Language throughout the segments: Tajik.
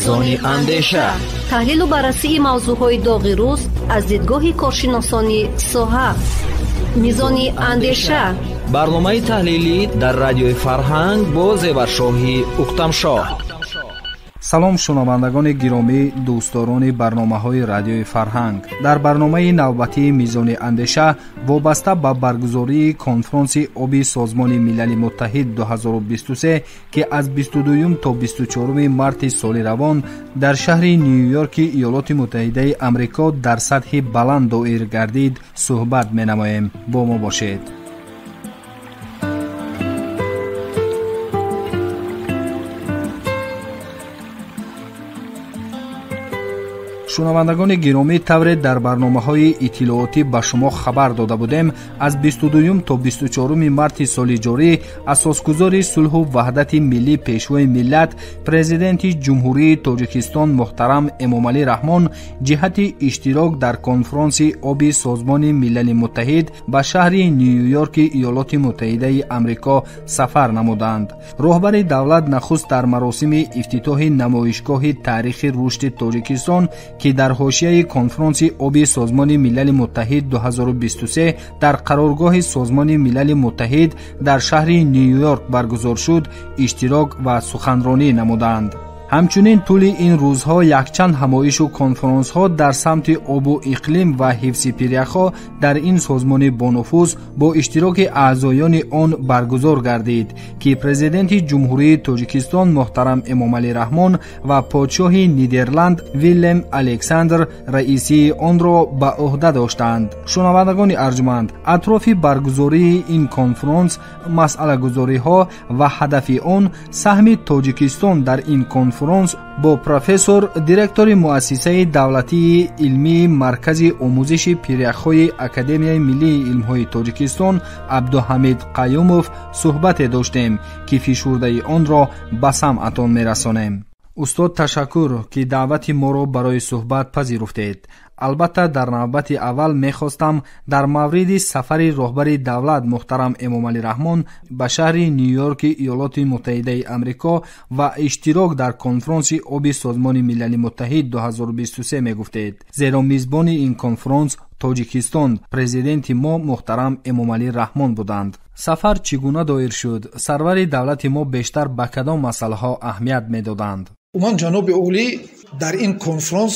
Мизони андеша, таҳлилу баррасии мавзӯъҳои доғи рӯз аз дидгоҳи коршиносони соҳа. Мизони андеша, барномаи таҳлилӣ дар радиои Фарҳанг бо Зеваршоҳи Уқтамшоҳ. Салом, шунавандагони гиромӣ, дӯстдорони барномаҳои радиои Фарҳанг. Дар барномаи навбатии Мизони андеша вобаста ба баргузории конфронси оби Созмони Милали Муттаҳид 2023, ки аз 22 то 24 марти соли равон дар шаҳри Ню-Йорки Иёлоти Муттаҳидаи Амрико дар сатҳи баланд доир гардид, суҳбат менамоем. Бо мо бошед. Шунавандагони гиромӣ, тавре дар барномаҳои иттилоотӣ ба шумо хабар дода будем, аз 22 то 24 марти соли ҷорӣ асосгузори сулҳу ваҳдати миллӣ, пешвои миллат, президенти Ҷумҳурии Тоҷикистон муҳтарам Эмомалӣ Раҳмон ҷиҳати иштирок дар конфронси оби Созмони Милали Муттаҳид ба шаҳри Ню-Йорки Иёлоти Муттаҳидаи Амрико сафар намуданд. Роҳбари давлат нахуст дар маросими ифтитоҳи намоишгоҳи таърихи рушди Тоҷикистон, ки дар ҳошияи конфронси оби Созмони Милали Муттаҳид 2023 дар қароргоҳи Созмони Милали Муттаҳид дар шаҳри Ню-Йорк баргузор шуд, иштирок ва суханронӣ намуданд. Ҳамчунин тӯли ин рӯзҳо якчанд ҳамоишу конфронсҳо дар самти обу иқлим ва ҳифзи пиряхҳо дар ин созмони бонуфуз бо иштироки аъзоёни он баргузор гардид, ки президенти Ҷумҳурии Тоҷикистон муҳтарам Эмомалӣ Раҳмон ва подшоҳи Нидерланд Виллем Александр раисии онро ба ӯҳда доштанд. Шунавандагони арҷманд, атрофи баргузории ин конфронс, масъалагузориҳо ва ҳадафи он, саҳми Тоҷикистон дар ин конфронс бо профессор, директори муассисаи давлатии илмии Маркази омӯзиши пиряхҳои Академияи миллии илмҳои Тоҷикистон Абдуҳамид Қаюмов суҳбате доштем, ки фишурдаи онро ба самъатон мерасонем. Устод, ташаккур, ки даъвати моро барои суҳбат пазируфтед. Албатта, дар навбати аввал мехостам дар мавриди сафари роҳбари давлат муҳтарам Эмомалӣ Раҳмон ба шаҳри Ню-Йорки Иёлоти Муттаҳидаи Амрико ва иштирок дар конфронси оби Созмони Милали Муттаҳид 2023 мегуфтед, зеро мизбони ин конфронс Тоҷикистон, президенти мо муҳтарам Эмомалӣ Раҳмон буданд. Сафар чӣ гуна доир шуд? Сарвари давлати мо бештар ба кадом масъалаҳо аҳамият медоданд? Умуман, ҷаноби олӣ дар ин конфронс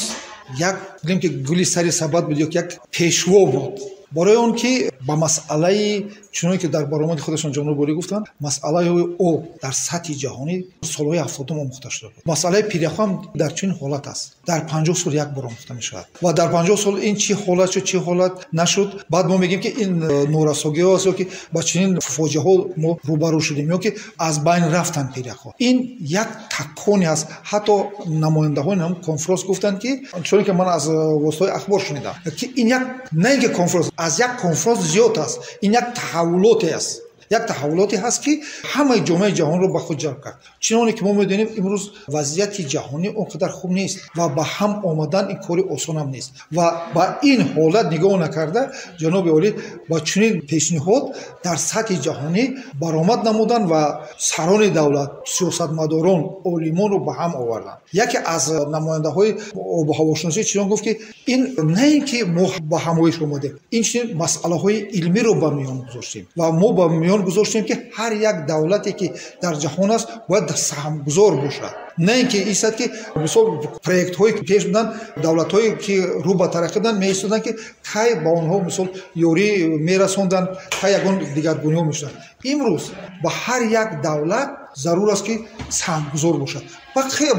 як гӯем ки гули сари сабат буд ё як пешво буд, барои он ки ба масъалаи, чуноне ки дар баромади худашон ҷаноби олӣ гуфтанд, масъалаи об дар сатҳи ҷаҳонӣ солҳои 70 омӯхта шуда буд. Масъалаи пиряхҳо ҳам дар чунин ҳолат аст. Дар 50 сол як бор омӯхта мешавад ва дар 50 сол ин чӣ ҳолат шуд, чӣ ҳолат нашуд. Баъд мо мегӯем ки ин норасогиҳо аст ё ки ба чунин фоҷиаҳо мо рӯбарӯ шудем ё ки аз байн рафтанд пиряхҳо. Ин як таконе аст. Ҳатто намояндаҳои ҳам конфронс гуфтанд ки, чуноне ки ман аз воситаҳои ахбор шунидам, ки ин як на ин ки конфронс, аз як конфронс зиёд аст, ин як таҳаввулоте аст, як таҳаввулоте ҳаст, ки ҳамаи ҷомеаи ҷаҳонро ба худ ҷалб кард. Чуноне ки мо медонем, имрӯз вазъияти ҷаҳонӣ он қадар хуб нест ва ба ҳам омадан ин кори осон ҳам нест ва ба ин ҳолат нигоҳ накарда ҷаноби олӣ ба чунин пешниҳод дар сатҳи ҷаҳонӣ баромад намуданд ва сарони давлат, сиёсатмадорон, олимонро ба ҳам оварданд. Яке аз намояндаҳои обу ҳавошиносӣ чунон гуфт, ки ин на ин ки мо ба ҳамоиш омадем, ин чунин масъалаҳои илмиро ба миён гузоштем ва мо ба миён гузоштем, ки ҳар як давлате ки дар ҷаҳон аст бояд саҳмгузор бошад, на ин ки истад ки мисол проектҳое ки пеш буданд, давлатҳое ки рӯ ба тараққӣ буданд, меистоданд ки кай ба онҳо мисол ёрӣ мерасонданд, кай ягон дигаргуниҳо мешуданд. Имрӯз ба ҳар як давлат зарур аст, ки саҳмгузор бошад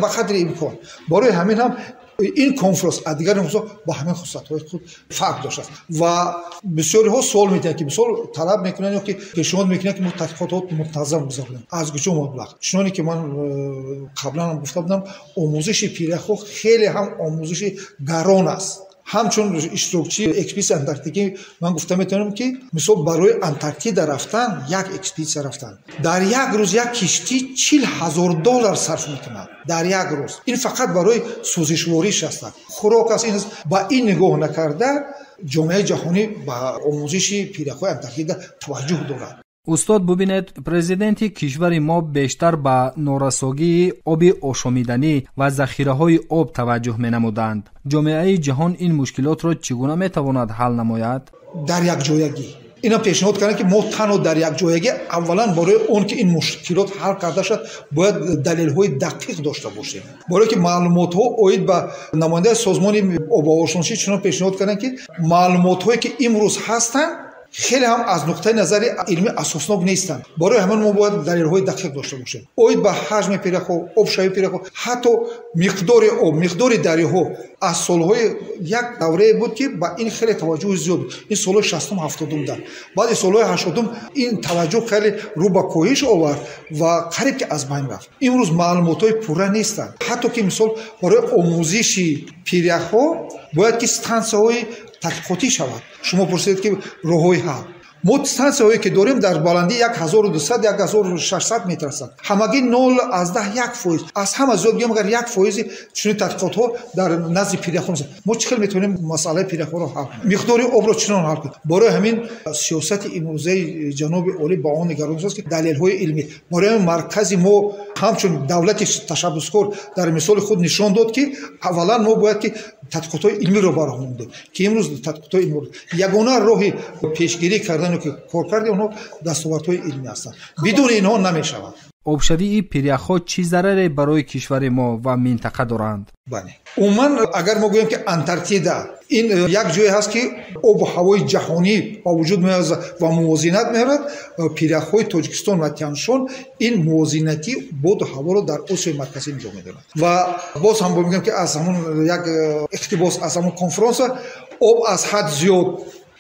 ба қадри имкон. Барои ҳамин ҳам ин конфронс аз дигар конфронсҳо ба ҳамин хусусиятҳои худ фарқ доштааст ва бисёриҳо суол медиҳанд, ки мисол талаб мекунанд ё ки пешниҳод мекунанд, ки мо тадқиқотҳо мунтазам гузаронем. Аз куҷо маблағ? Чуноне ки ман қаблан ҳам гуфта будам, омӯзиши пиряхҳо хеле ҳам омӯзиши гарон аст. Ҳамчун иштирокчии экспедитсияи антарктикӣ ман гуфта метавонам, ки мисол барои Антарктида рафтан, як экспедитсия рафтан, дар як рӯз як киштӣ $40,000 сарф мекунад. Дар як рӯз. Ин фақат барои сӯзишвориш аст, хӯрок аст. Ин ба ин нигоҳ накарда ҷомеаи ҷаҳонӣ ба омӯзиши пиряхҳои Антарктида таваҷҷӯҳ дорад. Устод, бубинед, президенти кишвари мо бештар ба норасогии оби ошомиданӣ ва захираҳои об таваҷҷӯҳ менамуданд. Ҷомеаи ҷаҳон ин мушкилотро чӣ гуна метавонад ҳал намояд? Дар якҷоягӣ. Ина пешниҳод карданд, ки мо танҳо дар якҷоягӣ, аввалан барои он ки ин мушкилот ҳал карда шавад, бояд далелҳои дақиқ дошта бошем. Барои ки маълумотҳо оид ба намояндаи созмони обҳавошиносӣ чунон пешниҳод карданд, ки маълумотҳое ки имрӯз ҳастанд, хеле ҳам аз нуқтаи назари илмӣ асоснок нестанд. Барои ҳамин мо бояд далелҳои дақиқ дошта бошем. Оид ба ҳаҷми пиряхҳо, обшавии пиряхҳо, ҳатто миқдори об, миқдори дарёҳо аз солҳои як даврае буд, ки ба ин хеле таваҷҷӯҳи зиёд буд. Ин солҳои шастум, ҳафтодум дар. Баъди солҳои ҳаштодум ин таваҷҷӯҳ хеле рӯ ба коҳиш овард ва қариб ки аз байн рафт. Имрӯз маълумотҳои пурра нестанд. Ҳатто ки мисол барои омӯзиши пиряхҳо бояд ки стансияҳои тадқиқотӣ шавад. Шумо пурсидед, ки роҳҳои ҳал. Мо стансияҳое ки дорем дар баландии 1200, 1600 метр ҳастанд. Ҳамагӣ 0,1%. Аз ҳама зиёд гӯем агар 1% чунин тадқиқотҳо дар назди пиряхҳо мешавад. Мо чӣ хел метавонем масъалаи пиряхҳоро ҳал кунем? Миқдори обро чунон ҳал кунем? Барои ҳамин сиёсати имрӯзаи ҷаноби олӣ ба он нигарон аст, ки далелҳои илмӣ. Барои ҳамин маркази мо ҳамчун давлати ташаббускор дар мисоли худ нишон дод, ки аввалан мо бояд ки тадқиқотҳои илмиро ба роҳ монем, ки имрӯз тадқиқотҳои илмӣ ягона роҳи пешгирӣ кардан ки коркарди онҳо дастовардҳои илмӣ ҳастанд. Бидуни инҳо намешавад. Обшавии пиряхҳо чӣ зараре барои кишвари мо ва минтақа доранд? Бале, умуман агар мо гӯем, ки Антарктида ин як ҷое ҳаст, ки обу ҳавои ҷаҳонӣ ба вуҷуд меояд ва мувозинат меорад, пиряхҳои Тоҷикистон ва Тяншон ин мувозинати боду ҳаворо дар Осиёи Марказӣ нигоҳ медорад. Ва боз ҳам мегӯем, ки аз ҳамон як иқтибос аз ҳамон конференсия: об аз ҳад зиёд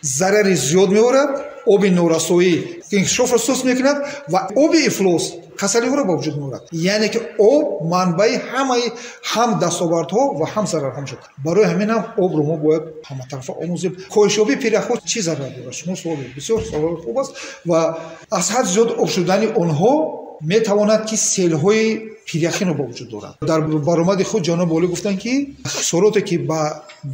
зарари зиёд меорад, оби норасоӣ инкишофро суст мекунад ва оби ифлос касалиҳоро ба вуҷуд меорад. Яъне ки об манбаи ҳамаи ҳам дастовардҳо ва ҳам зарарҳо мешавад. Барои ҳамин ҳам обро мо бояд ҳаматарафа омӯзем. Коҳишёбии пиряхҳо чӣ зарар дорад? Шумо суол бисёр саволи хуб аст ва аз ҳад зиёд об шудани онҳо метавонад, ки селҳои пиряхиро ба вуҷуд дорад. Дар баромади худ ҷаноби олӣ гуфтанд, ки хисороте ки ба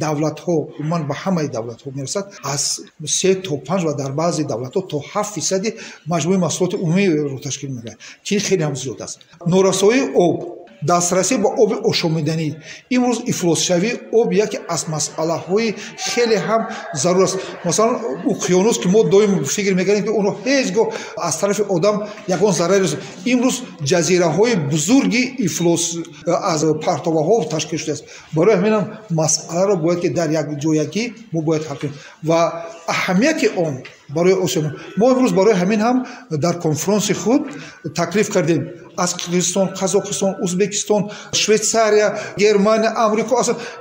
давлатҳо, умуман ба ҳамаи давлатҳо мерасад, аз 3 то 5 ва дар баъзе давлатҳо то 7% маҷмӯи маҳсулоти умумиро ташкил мекунад, ки ин хеле ҳам зиёд аст. Норасоии об, дастрасӣ ба оби ошомиданӣ, имрӯз ифлосшавии об яке аз масъалаҳои хеле ҳам зарур аст. Масалан, уқёнус, ки мо доим фикр мекардем, ки онро ҳеҷ гоҳ аз тарафи одам ягон зараре, имрӯз ҷазираҳои бузурги ифлос аз партоваҳо ташкил шудааст. Барои ҳаминам масъаларо бояд ки дар якҷоягӣ мо бояд ҳал кунем ва аҳамияти он барои Осиё. Мо имрӯз барои ҳамин ҳам дар конфронси худ таклиф кардем аз Қирғизистон, Қазоқистон, Узбекистон, Швейтсария, Германия, Амрико,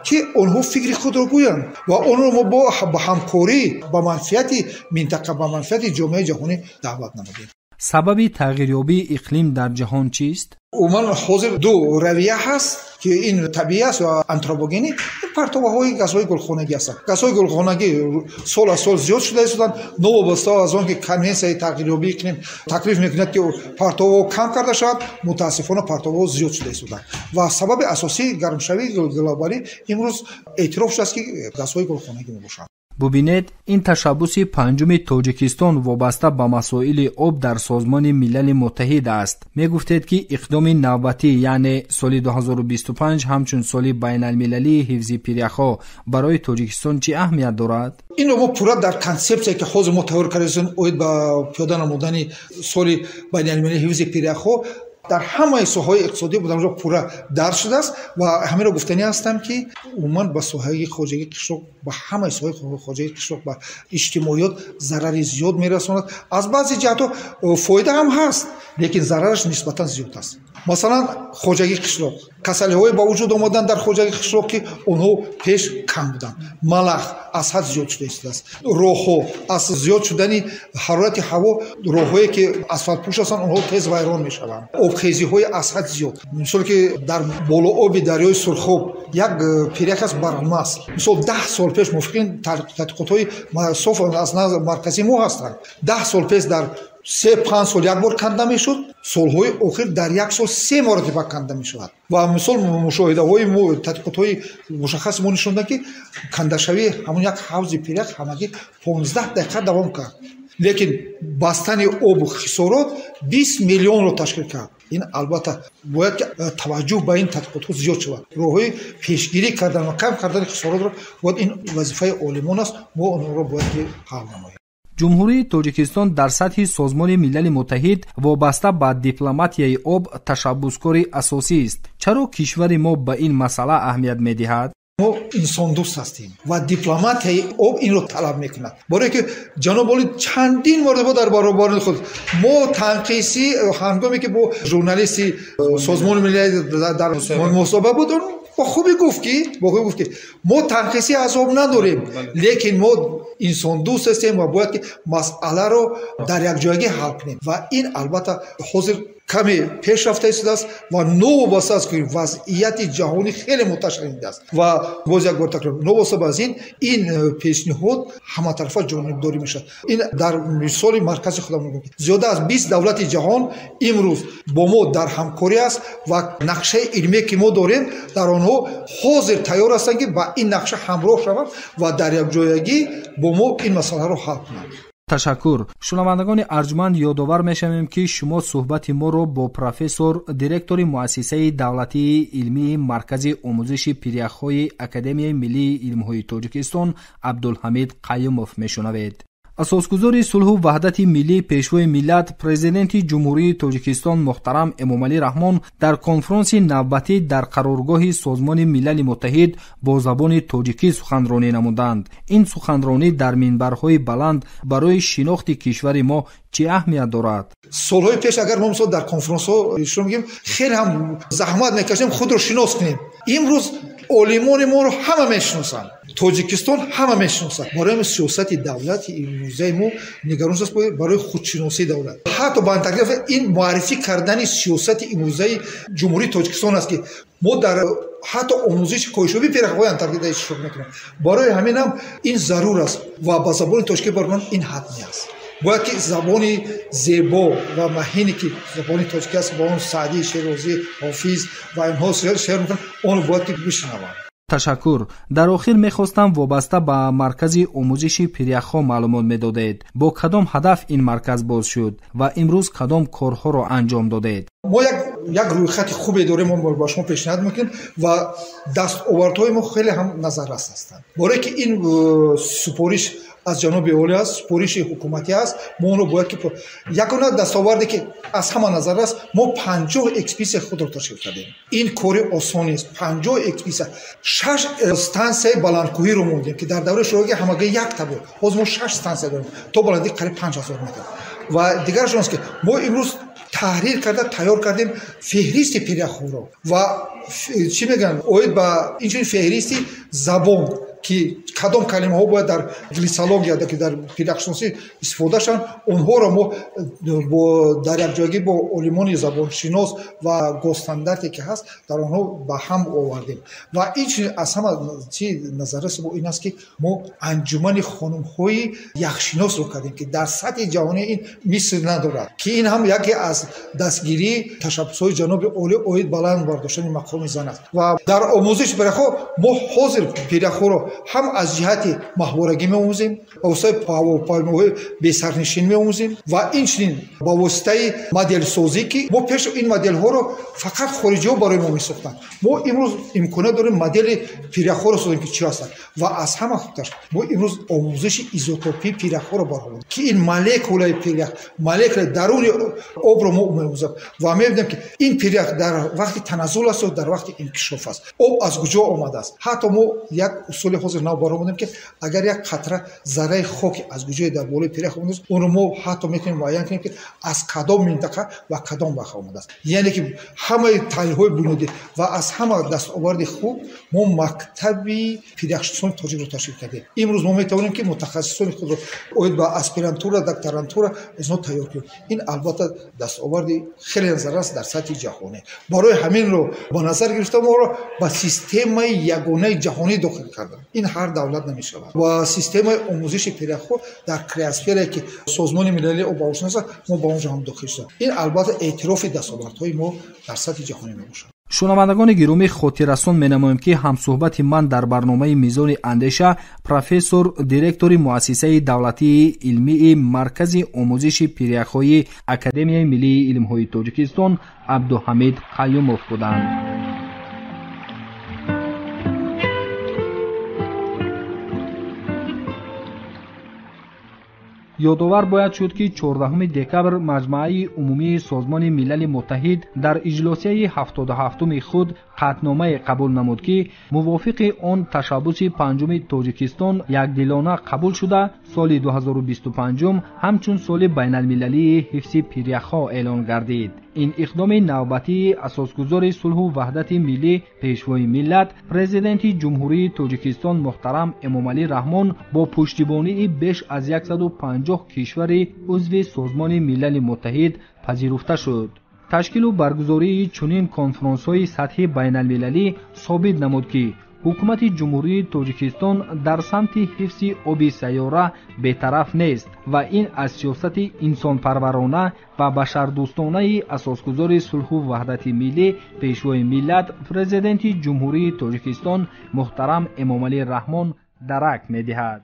ки онҳо фикри худро гӯянд ва онро мо ба ҳамкорӣ ба манфиати минтақа, ба манфиати ҷомеаи ҷаҳонӣ даъват намудем. Сабаби тағйирёбии иқлим дар ҷаҳон чист? Умуман ҳозир ду равия ҳаст, ки ин табиӣ аст ва антропогенӣ. Партоваҳои газҳои гулхонагӣ ҳастанд. Газҳои гулхонагӣ сол аз сол зиёд шуда истоданд, новобаста аз он ки конвенсияи тағйирёбии иқлим таклиф мекунад, ки партоваҳо кам карда шавад, мутаассифона партоваҳо зиёд шуда истоданд ва сабаби асосии гармшавии глобалӣ имрӯз эътироф шудааст, ки газҳои гулхонагӣ мебошанд. Бубинед, ин ташаббуси панҷуми Тоҷикистон вобаста ба масоили об дар Созмони Милали Муттаҳид аст. Мегуфтед, ки иқдоми навбатӣ, яъне соли 2025 ҳамчун соли байналмилалии ҳифзи пиряхҳо барои Тоҷикистон чӣ аҳамият дорад? Инро мо пурра дар консепсия, ки ҳозир мо тайёр кардем оид ба пиёда намудани соли байналмилалии ҳифзи пиряхҳо, дар ҳамаи соҳаҳои иқтисодӣ дар онҷо пурра дарҷ шудааст. Ва ҳаминро гуфтанӣ ҳастам, ки умуман ба соҳаи хоҷагии қишлоқ, ба ҳамаи соҳаи хоҷагии қишлоқ, ба иҷтимоиёт зарари зиёд мерасонад. Аз баъзе ҷиҳатҳо фоида ҳам ҳаст, лекин зарараш нисбатан зиёд аст. Масалан, хоҷагии қишлоқ, касалиҳое ба вуҷуд омаданд дар хоҷагии қишлоқ, ки онҳо пеш кам буданд. Малах аз ҳад зиёд шуда истодааст. Роҳҳо, аз зиёд шудани ҳарорати ҳаво, роҳҳое ки асфалтпӯш ҳастанд, онҳо тез вайрон мешаванд. Обхезиҳои аз ҳад зиёд, мисоле ки дар болооби дарёи Сурхоб як пирях аст, Баралмас. Мисол, 10 сол пеш, мувофиқи тадқиқотҳои соф аз маркази мо ҳастанд, 10 сол пеш дар 3-5 сол як бор канда мешуд, солҳои охир дар як сол се маротиба канда мешавад. Ва мисол, мушоҳидаҳои тадқиқотҳои мушаххаси мо нишон доданд, ки кандашавии ҳамон як ҳавзи пирях ҳамагӣ 15 дақиқа давом кард. Лекин бастани обу хисорот 20 миллионро ташкил кард. Ин албатта бояд ки таваҷҷӯҳ ба ин тадқиқотҳо зиёд шавад. Роҳҳои пешгирӣ кардан ва кам кардани хисоротро бояд, ин вазифаи олимон аст, мо онҳоро бояд ки ҳал намоем. Ҷумҳурии Тоҷикистон дар сатҳи Созмони Милали Муттаҳид вобаста ба дипломатияи об ташаббускори асосист. Чаро кишвари мо ба ин масъала аҳамият медиҳад? Мо инсондӯст ҳастем ва дипломатияи об инро талаб мекунад. Барое ки ҷаноб олӣ чандин маротиба дар баробари худ мо танқисӣ, ҳангоме ки бо журналисти Созмони Милали дар мусоҳиба буд, он бо хубӣ гуфт ки мо танқисӣ аз об надорем, лекин мо инсондӯст ҳастем ва бояд ки масъаларо дар якҷоягӣ ҳал кунем. Ва ин албатта ҳозир каме пеш рафта истодааст ва новобаста аз ки вазъияти ҷаҳонӣ хеле муташанниҷ аст. Ва боз як бор такрор, новобаста аз ин пешниҳод ҳаматарафа ҷонибдорӣ мешавад. Ин дар мисоли маркази худам мегӯям ки зиёда аз 20 давлати ҷаҳон имрӯз бо мо дар ҳамкорӣ аст ва нақшаи илмие ки мо дорем дар онҳо ҳозир тайёр ҳастанд ки ба ин нақша ҳамроҳ шаванд ва дар якҷоягӣ бо мо ин масъаларо ҳал кунанд. Ташаккур. Шунавандагони арҷманд, ёдовар мешавем ки шумо суҳбати моро бо профессор, директори муассисаи давлатии илмии Маркази омӯзиши пиряхҳои Академияи миллии илмҳои Тоҷикистон Абдулҳамид Қаюмов мешунавед. Асосгузори сулҳу ваҳдати миллӣ, пешвои миллат, президенти Ҷумҳурии Тоҷикистон муҳтарам Эмомалӣ Раҳмон дар конфронси навбатӣ дар қароргоҳи Созмони Милали Муттаҳид бо забони тоҷикӣ суханронӣ намуданд. Ин суханронӣ дар минбарҳои баланд барои шинохти кишвари мо чӣ аҳамият дорад? Солҳои пеш агар мо мисол дар конфронсҳо иштирок мекунем, хеле ҳам заҳмат мекашем худро шинос кунем. Имрӯз олимони моро ҳама мешиносанд, Тоҷикистон ҳама мешиносанд. Барои сиёсати давлати имрӯзаи мо нигарон аст барои худшиносии давлат. Ҳатто ба антаграф ин муаррифӣ кардани сиёсати имрӯзаи Ҷумҳурии Тоҷикистон аст ки мо дар ҳатто омӯзиши коҳишёбии пиряхҳои Антарктида иштирок мекунем. Барои ҳамин ҳам ин зарур аст ва ба забони тоҷикӣ баромад ин ҳатмӣ аст. Бояд ки забони зебо ва маҳине ки забони тоҷикӣ аст, бо он Саъдӣ, Шерозӣ, Ҳофиз ва инҳо шеър мекунанд, онро бояд ки бишнаванд. Ташаккур. Дар охир мехостам вобаста ба маркази омӯзиши пиряхҳо маълумот медодед. Бо кадом ҳадаф ин марказ боз шуд ва имрӯз кадом корҳоро анҷом додед? Мо як рӯйхати хубе дорем, мо ба шумо пешниҳод мекунем ва дастовардҳои мо хеле ҳам назаррас ҳастанд. Барое ки ин супориш аз ҷаноби олӣ аст, супориши ҳукуматӣ аст, мо онро бояд ки ягона дастоварде ки аз ҳама назар аст, мо 50 экспедитсияи худро ташкил кардем. Ин кори осон нест. 50 экспедитсия, 6 стансияи баландкӯҳиро мондем ки дар давраи шӯравӣ ҳамагӣ якта буд. Ҳозир мо 6 стансия дорем то баландии қариб 5000 метр. Ва дигараш он аст ки мо имрӯз таҳрир карда тайёр кардем феҳристи пиряхҳоро ва чӣ мегӯянд оид ба инчунин феҳристи забон ки кадом калимаҳо бояд дар глиссология, ки дар пиряхшиносӣ истифода шаванд, онҳоро мо дар якҷоягӣ бо олимони забоншинос ва госстандарте ки ҳаст дар онҳо ба ҳам овардем. Ва инчунин аз ҳама чи назарраси мо ин аст ки мо анҷумани хонумҳои яхшиносро кардем ки дар сатҳи ҷаҳонӣ ин мисл надорад, ки ин ҳам яке аз дастгирии ташаббусҳои ҷаноби олӣ оид баланд бардоштани мақоми зан аст. Ва дар омӯзиши пиряхҳо мо ҳозир пиряхҳоро ҳам аз ҷиҳати маҳворагӣ меомӯзем, ба воситаи ҳавопаймоҳои бесарнишин меомӯзем ва инчунин ба воситаи моделсозӣ ки мо пеш ин моделҳоро фақат хориҷиҳо барои мо месохтанд. Мо имрӯз имконият дорем модели пиряхҳоро созем ки чӣ ҳастанд ва аз ҳама хубтар мо имрӯз омӯзиши изотопии пиряхҳоро баровардем ки ин молекулаи пирях, молекулаи даруни обро мо меомӯзем ва мебинем ки ин пирях дар вақти таназзул аст ё дар вақти инкишоф аст, об аз куҷо омадааст. Ҳатто мо як усули ҳозир нав баромадем ки агар як қатра зарраи хоки аз куҷое дар болои пирях омадааст, онро мо ҳатто метавонем муайян кунем ки аз кадом минтақа ва кадом вақт омадааст. Яъне ки ҳамаи таҳлилҳои бунёдӣ ва аз ҳама дастоварди хуб мо мактаби пиряхшиносони тоҷикро ташкил кардем. Имрӯз мо метавонем ки мутахассисони худро оид ба аспирантура, докторантура аз инҳо тайёр кунем. Ин албатта дастоварди хеле назаррас дар сатҳи ҷаҳонӣ. Барои ҳаминро ба назар гирифта моро ба системаи ягонаи ҷаҳонӣ дохил кардем. Ин ҳар давлат намешавад. Ва системаи омӯзиши пиряхҳо дар криосферае ки Созмони Милалии об ва ҳавошиносӣ аст, мо ба он ҷо ҳам дохил шудем. Ин албатта эътирофи дастовардҳои мо дар сатҳи ҷаҳонӣ мебошад. Шунавандагони гиромӣ, хотиррасон менамоем, ки ҳамсӯҳбати ман дар барномаи Мизони андеша профессор, директори муассисаи давлатии илмии Маркази омӯзиши пиряхҳои Академияи миллии илмҳои Тоҷикистон Абдуҳамид Қаюмов буданд. Ёдовар бояд шуд, ки 14 декабр Маҷмааи умумии Созмони Милали Муттаҳид дар иҷлосияи 77-уми худ қатъномае қабул намуд, ки мувофиқи он ташаббуси панҷуми Тоҷикистон якдилона қабул шуда, соли 2025 ҳамчун соли байналмилалии ҳифзи пиряхҳо эълон гардид. Ин иқдоми навбатии асосгузори сулҳу ваҳдати миллӣ, Пешвои миллат, Президенти Ҷумҳурии Тоҷикистон муҳтарам Эмомалӣ Раҳмон бо пуштибонии беш аз 150 кишвари узви Созмони Милали Муттаҳид пазируфта шуд. Ташкилу баргузории чунин конфронсҳои сатҳи байналмилалӣ собит намуд, ки ҳукумати Ҷумҳурии Тоҷикистон дар самти ҳифзи оби сайёра бетараф нест ва ин аз сиёсати инсонпарварона ва башардӯстонаи асосгузори сулҳу ваҳдати миллӣ, Пешвои миллат, Президенти Ҷумҳурии Тоҷикистон муҳтарам Эмомалӣ Раҳмон дарак медиҳад.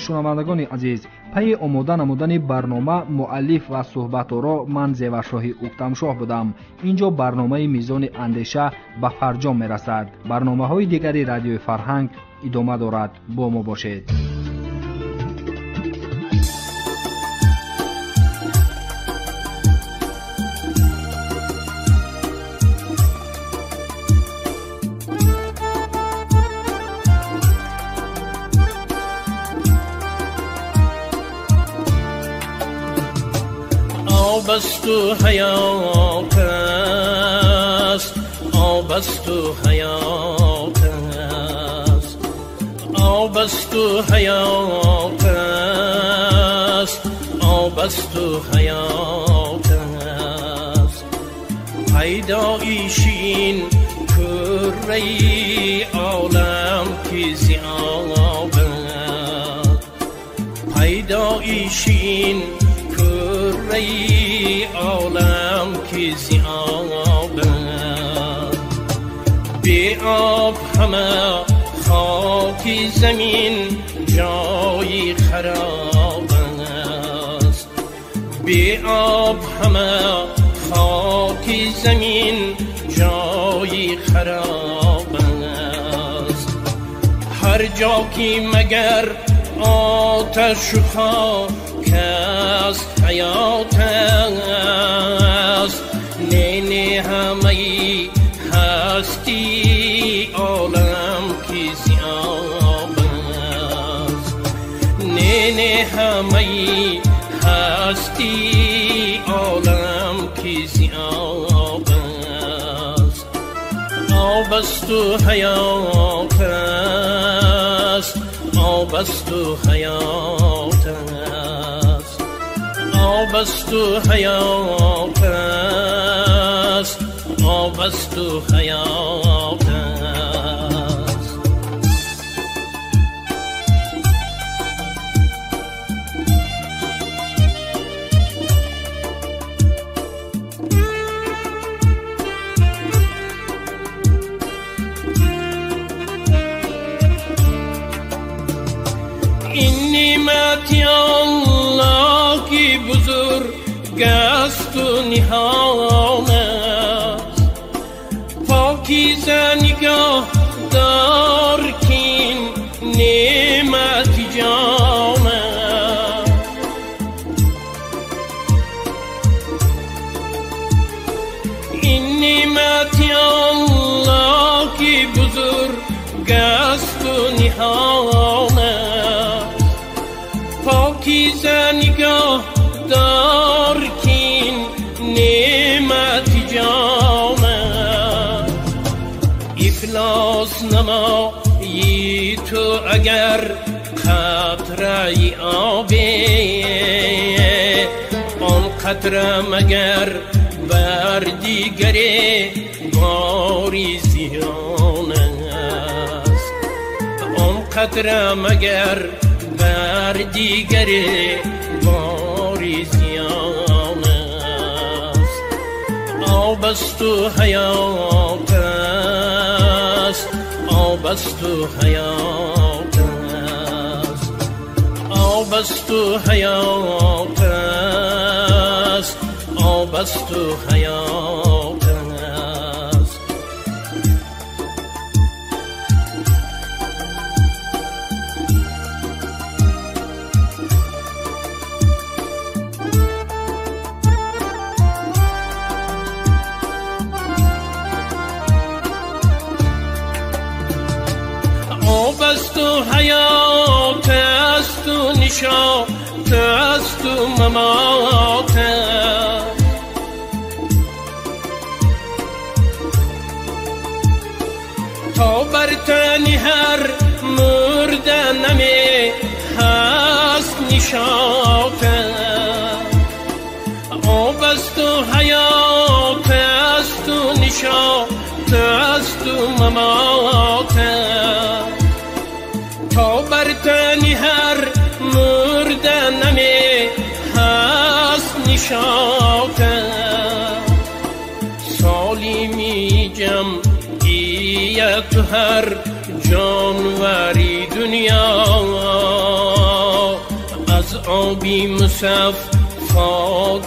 Шунавандагони азиз, пайи омода намудани барнома муаллиф ва суҳбаторо ман Зеваршоҳи Уктамшоҳ будам. Инҷо барномаи Мизони андеша ба фарҷом мерасад. Барномаҳои дигари Радиои Фарҳанг идома дорад. Бо мо бошед. آب است و حیات است، آب است و حیات است، آب است و حیات است، آب است و حیات است. پیدایش این کره عالم که ز آب است، پیدایش این کره عالم که ز آب است. بی آب همه خاک زمین جای خراب است، بی آب همه خاک زمین جای خراب است. هر جا که مگر آتش خاک است حیات است، نه نه همه هستی عالم که ز آب است، نه نه همه هستی عالم که ز آب است. آب است و حیات است، آب است و حیات است، آب است و حیات است، آب است و حیات است. این نعمت الله کی بزرگ است و نهان است، پاکیزه نگاه دار کین نعمت جان است. این نعمت الله کی بزرگ است و نهان است، پاکیزه نگاه دار کین نعمت جان است. افلاس نمایی تو اگر قطره آبی، آن قطره مگر بر دیگری باری زیان است، آن قطره مگر بر دیگر باری زیان است. آب است و حیات است، آب است و حیات است، آب است و حیات است، آب است و حیات است. آب است و حیات است و نشاط است و ممات است. تا بر تن هر مرده نمی هست نشاط است. آب است و حیات است و نشاط است و ممات است. تا بر تن هر مرده نمی هست نشاط است. سالمی جمعیت هر جانوری دنیا از آبی مصفا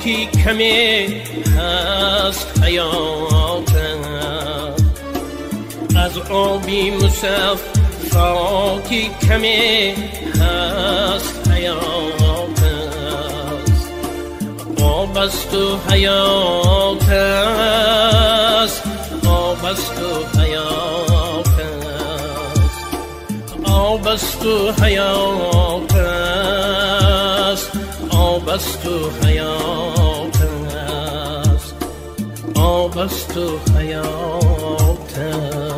که کمی هست حیات است. از آبی مصفا که کمی هست حیات است. آب است و حیات است، آب است و حیات است، آب است و حیات است، آب است و حیات است، آب است و حیات است.